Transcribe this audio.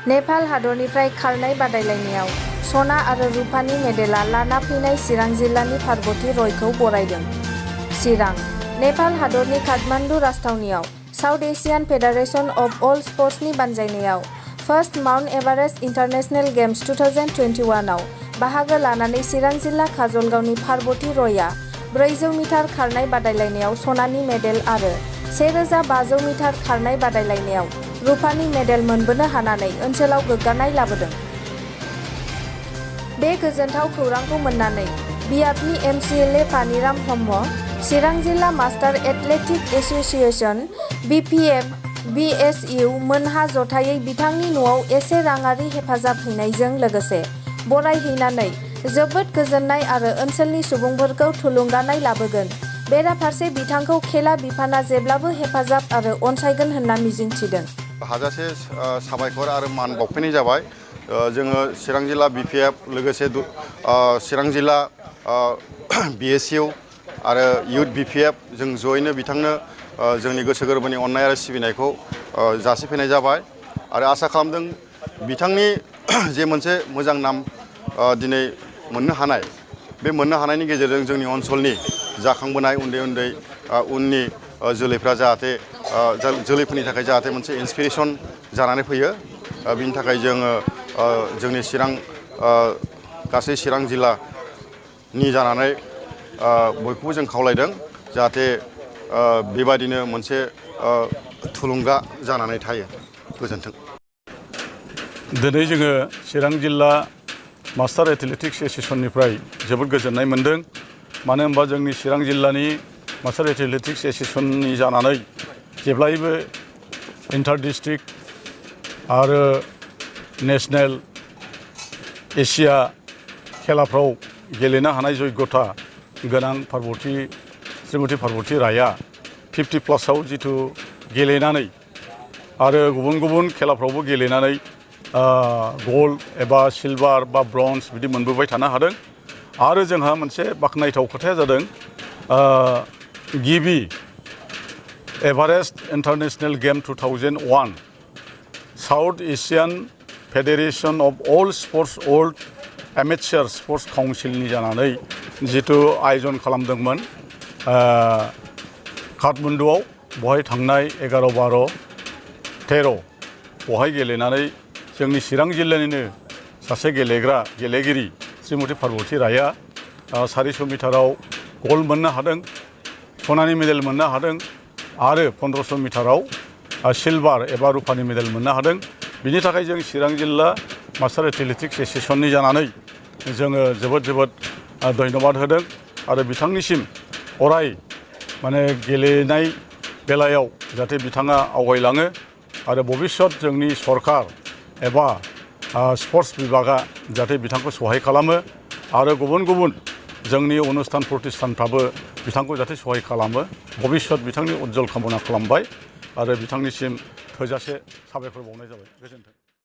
नेपाल हादरनिफ्राय खारनाय बादायलायनायाव सना आरो रुपानि मेडेला लाना फैनाय चिरां जिल्लानि पार्बती रयखौ बरायदों। चिरां, नेपाल हादरनि काठमान्डु राजथावनियाव South Asian federation of all स्पर्ट्सनि बानजायनायाव first Mount Everest international games 2021 आव बाहागो लानानै चिरां जिल्ला काजलगावनि पार्बती रयआ 400 मिटार खारनाय बादायलायनायाव सनानि मेडेल आरो 1500 मिटार खारनाय बादायलायनायाव रुपानि मेडेल मोनबोनो हानानै ओनसोलाव गोग्गानाय लाबोदों। बे गोजोनथाव खौरांखौ मोननानै बियाबनि एमसिएलए पानिराम ब्रह्म, चिरां जिल्ला master athletic association (BPF) BSU मोनहा जथायै बिथांनि न'आव एसे राङारि हेफाजाब हैनायजों लोगोसे बरायहैनानै जोबोद गोजोननाय आरो ओनसोलनि सुबुंफोरखौ थुलुंगानाय लाबोगोन। बेराफारसे बिथांखौ खेला बिफाना जेब्लाबो हेफाजाब आरो अनसायगोन होनना मिजिंथिदों। हाजासे साबायखर आरो मान बावफैनाय जाबाय। जोङो चिरां जिल्ला BPF लोगोसे चिरां जिल्ला BSU आरो इउथ BPF जों जयैनो बिथांनो जोंनि गोसो गोरबोनि अननाय आरो सिबिनायखौ जासिफैनाय जाबाय आरो आसा खालामदों बिथांनि जे मोनसे मोजां नाम दिनै मोननो हानाय, बे मोननो हानायनि गेजेरजों जोंनि ओनसोलनि जाखांबोनाय उन्दै उन्दै उननि जोलैफ्रा जाहाथे जोलैफोरनि थाखाय जाहाथे मोनसे इन्सपिरेसन जानानै फैयो। बिनि थाखाय जोङो जोंनि गासै चिरां जिल्लानि जानानै बयखौबो जों खावलायदों जाहाथे बेबादिनो मोनसे थुलुंगा जानानै थायो। गोजोन्थों। दिनै जोङो चिरां जिल्ला मास्टार एथलेटिक्स एसोसिएशननिफ्राय जोबोद गोजोननाय मोन्दों। मानो होनबा जोंनि चिरां जिल्लानि मास्टार एथलेटिक्स एसोसिएशननि जानानै जेब्लायबो इन्टार डिस्ट्रिक्ट आरो नेशनेल एशिया खेलाफ्राव गेलेनो हानाय जग्यता गोनां श्रीमती पार्बती राया 50+ जिथु गेलेनानै आरो गुबुन गुबुन खेलाफ्रावबो गेलेनानै गल्ड एबा सिलभार बा ब्रन्ज बिदि मोनबोबाय थानो हादों। आरो जोंहा मोनसे बाख्नायथाव खोथाया जादों गिबि Everest international game 2001 South Asian federation of all sports world amateur sports काउन्सिलनि जानानै जिथु आयोजन खालामदोंमोन काठमान्डुआव, बहाय थांनाय 11, 12, 13 बहाय गेलेनानै जोंनि चिरां जिल्लानिनो सासे गेलेगिरि श्रीमती पार्बती राया 400 मिटाराव गल्ड मोननो हादों, सनानि मेडेल मोननो हादों आरो 1500 मिटाराव सिलभार एबा रुपानि मेडेल मोननो हादों। बिनि थाखाय जों चिरां जिल्ला मास्टार एथलेटिक्स एसोसिएशननि जानानै जोङो जोबोद धन्यबाद होदों आरो बिथांनिसिम अराय गेलेनाय बेलायाव जाहाथे बिथाङा आवगायलाङो आरो भबिष्यत जोंनि सरकार एबा स्पर्ट्स बिभागा जाहाथे बिथांखौ सहाय खालामो आरो गुबुन जोंनि अनुस्थान प्रतिष्ठानफ्राबो बिथांखौ जाहाथे सहाय खालामो। भबिष्यत बिथांनि उज्जवल कामना खालामबाय आरो बिथांनिसिम थोजासे साबायखर बावनाय जाबाय। गोजोन्थों।